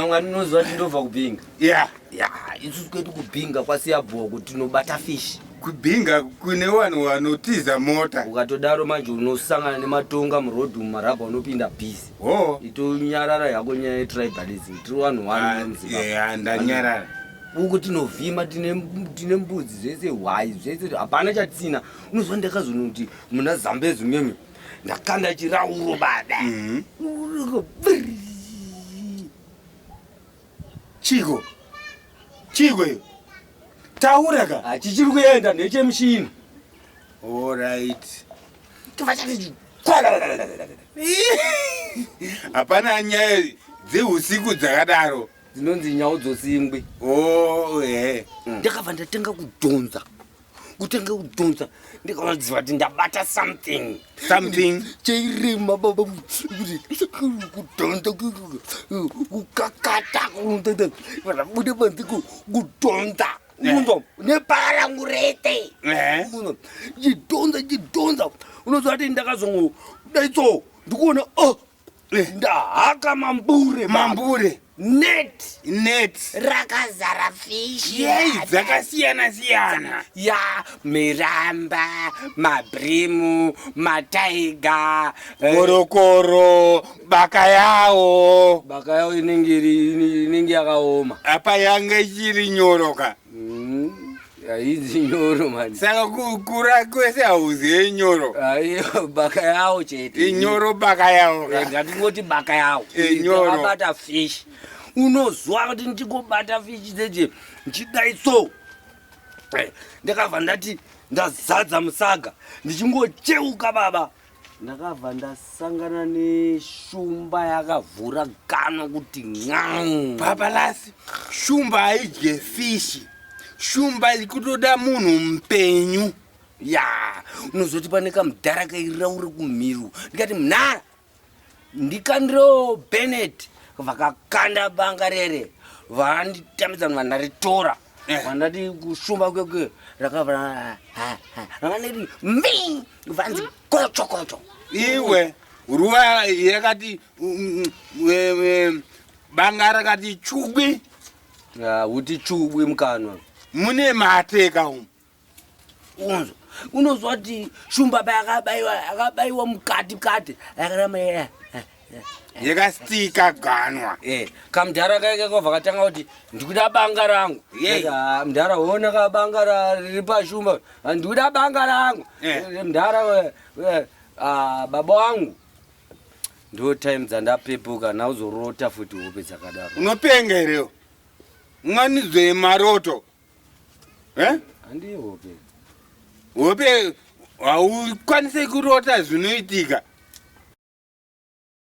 Mangwani unoziva kuti ndobva kubhinga. Ya. Ya, isusu kwedu kubhinga kwasiyabhuwa kuti tinobata fish. Kubhinga kune vanhu vanotiza mota. Ukatodaro manje unosangana nematonga muroad mumarabha unopinda busy. Oh. Itonyarara yako nyaya yetribalism. Tiri vanhu one muZimbabwe. Ya, ndanyarara. Uku tinovhima tine tine mbudzi zvese hwai zvese hapana chatisina. Unoziva ndakazonoti muna Zambezi meme ndakanda chirauro baba. Chiko. Chiko iyo. Taura ka. Hachichiri kuenda ndechemushini. All right. Hapana nyaya dzeusiku dzakadaro. Dzinonzi nyau dzosingwi. Oh, eh. Ndakabva ndatanga kudhonza. Kutanga kudhonza ndikaziva kuti ndabata something. Something. Chairema baba kuti kudhonza kukakata vabude panze kudhonza. Unonzwa nepara rangu rete. Unonzwa chidhonza chidhonza unoziva kuti ndakazongo daitso ndikuona oh ndahaka mambure mambure net net rakazara fish yei dzakasiyana siyana ya miramba mabrimu mataiga korokoro baka yawo baka yawo inenge inenge yakaoma apa yanga ichiri nyoroka Haidzi nyoro mani. Saka kukura kwese hauzive nyoro. Aiyo baka yawo chete. Inyoro baka yawo. Eh, ngatingoti baka yawo. Inyoro. Ndakabata fish. Unozwa kuti ndikobata fish dzeje ndichidai so. Eh, ndakabva ndati ndazadza musaga ndichingocheuka baba. Ndakabva ndasangana neshumba yakavhura gano kuti ng'au. Baba Lasi, shumba haidye fishi. Shumba ikutoda munhu mupenyu. Ya, unozoti pane kamudhara kairaure kumhiru. Ndikati mnara, ndikandirewo Bennett. Vakakanda banga rere, vanditambidza vandaritora. Vandati kushumba kwekwe rakabva rakaneti mbi vanzi kocho kocho. Iwe ruva yakati banga rakati chubwi. Uti chubwi mukanwa. Mune mateka umu. Unzwa unozwa kuti shumba payakabaiwa akabaiwa mukati kati yakaramba yakastika ganwa. Kamudhara kaike kobva katanga kuti ndikuda banga rangu. Mudhara ona ka banga riri pashumba, ndikuda banga rangu. Mudhara baba wangu ndo time dzandapepuka nauzorota futi hope dzakadaro. Unopenga here? Unganidzo yemaroto. Handi hope. Hope haukwanise kurota zvinoitika.